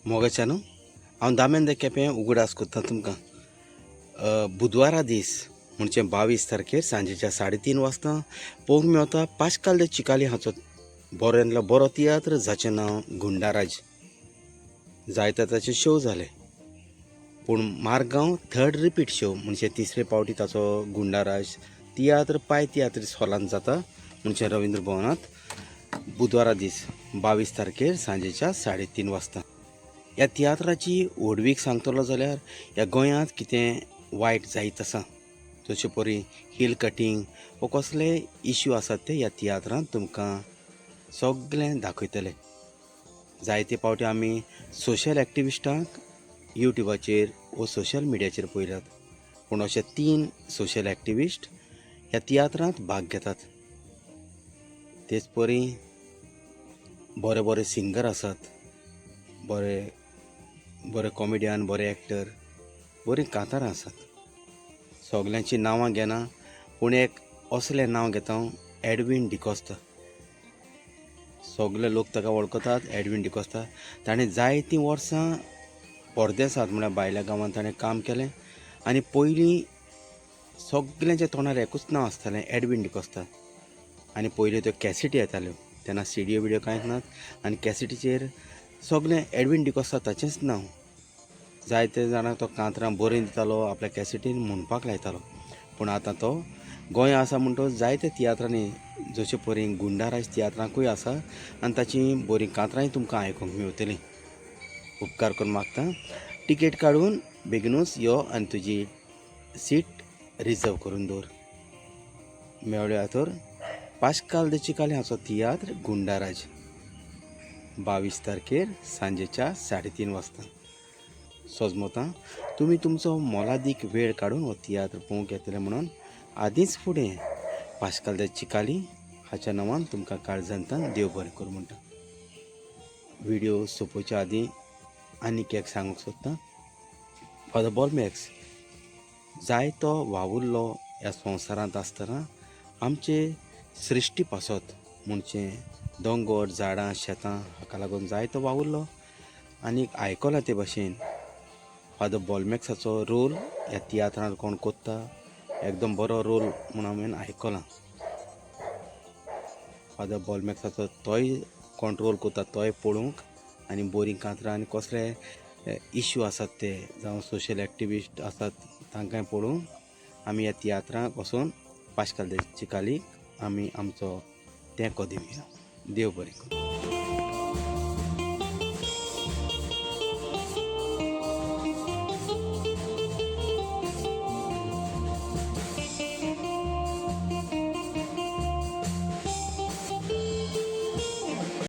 मोगाच्यानो, हांव दामेंद केपें उगडास करता तुमकां. बुधवारा दीस म्हणजे 22 तारखेर सांजेच्या 3:30 वाजता पळोवंक मेवता पाश्काल दे चिकाली हाचो बऱ्यांतलो बरो तियात्र जाचें नांव गुंडाराज. जायते ताचे शो जाले, पूण मारगांव थर्ड रिपीट शो म्हणजे तिसरे पावटी ताचो गुंडाराज तियात्र पाय तियात्रीस हॉलांत जाता, म्हणजे रविंद्र भवनांत, बुधवारा दीस 22 तारखेर सांजेच्या 3:30 वाजता. ह्या तियात्राची व्हडवीक सांगतलो जाल्यार ह्या गोंयांत कितें वायट जायत आसा, जशे परी हिल कटींग वो कसले इश्यू आसात ते ह्या तियात्रांत तुमकां सगळें दाखयतले. जायते फावटी आमी सोशल एक्टिविस्टांक युट्यूबाचेर वो सोशल मिडियाचेर पळयल्यात, पूण अशे 3 सोशल एक्टिविस्ट ह्या तियात्रांत भाग घेतात. तेच परी बरे बरे सिंगर आसात, बरे बरे कॉमेडियन, बरे एक्टर, बरीं कांतारां आसात. सगल्यांचीं नांवां घेना, पूण एक असलें नांव घेता हांव, एडवीन डिकोस्ता. सगले लोक ताका वळखतात, एडवीन डिकोस्ता. ताणें जायतीं वर्सां परदेसांत, म्हळ्यार भायल्या गांवांत ताणें काम केलें आनी पयलीं सगल्यांच्या तोंडार एकूच नांव आसतालें, एडवीन डिकोस्ता. आनी पयल्यो त्यो कॅसेटी येताल्यो, तेन्ना सिडियो बिडियो कांयच नात आनी कॅसेटीचेर सगळें एडवीन डिकोस्ता ताचेंच नांव. जायते जाणांक तो कांतरां बरोवन दितालो, आपल्या कॅसेटीन म्हणपाक लायतालो. पूण आतां तो गोंया आसा म्हणटकच जायते तियात्रांनी, जशे परी गुंडाराज तियात्रांकूय आसा आनी ताचीं बरीं कांतरांय तुमकां आयकूंक मेवतलीं. उपकार करून मागता, टिकेट काडून बेगिनूच यो आनी तुजी सीट रिजर्व करून दवर. मेवळ्या तर पाश्काल दे चिकाली हाचो तियात्र गुंडाराज, 22 तारखेर सांजेच्या 3:30 वाजता. सोजमोता तुमी तुमचो मोलादीक वेळ काडून हो तियात्र पळोवंक येतले म्हणून आदींच फुडें पाश्काल दे चिकाली हाच्या नांवान तुमकां काळजांतल्यान देव बरें करूं म्हणटा. व्हिडियो सोंपोवच्या आदीं आनीक एक सांगूंक सोदता. फादर बॉलमॅक्स जायतो वावुरलो ह्या संवसारांत आसतना आमचे सृश्टी पासत, म्हणजे दोंगोर, झाडां, शेतां हाका लागून जायतो वावुरलो. आनीक आयकलां ते भाशेन फादर बॉलमॅक्साचो रोल ह्या तियात्रांत कोण कोत्ता, एकदम बरो रोल म्हूण हांवें आयकलां. फादर बॉलमॅक्साचो तोय कोण रोल कोत्ता तोय पळोवंक आनी बरीं कांतरां आनी कसले इश्यू आसात ते, जावं सोशल एक्टिविस्ट आसात तांकांय पळोवंक आमी ह्या तियात्राक वचून पाश्काल दे चिकालीक आमी आमचो तेंको दिवया. देव बरें करूं.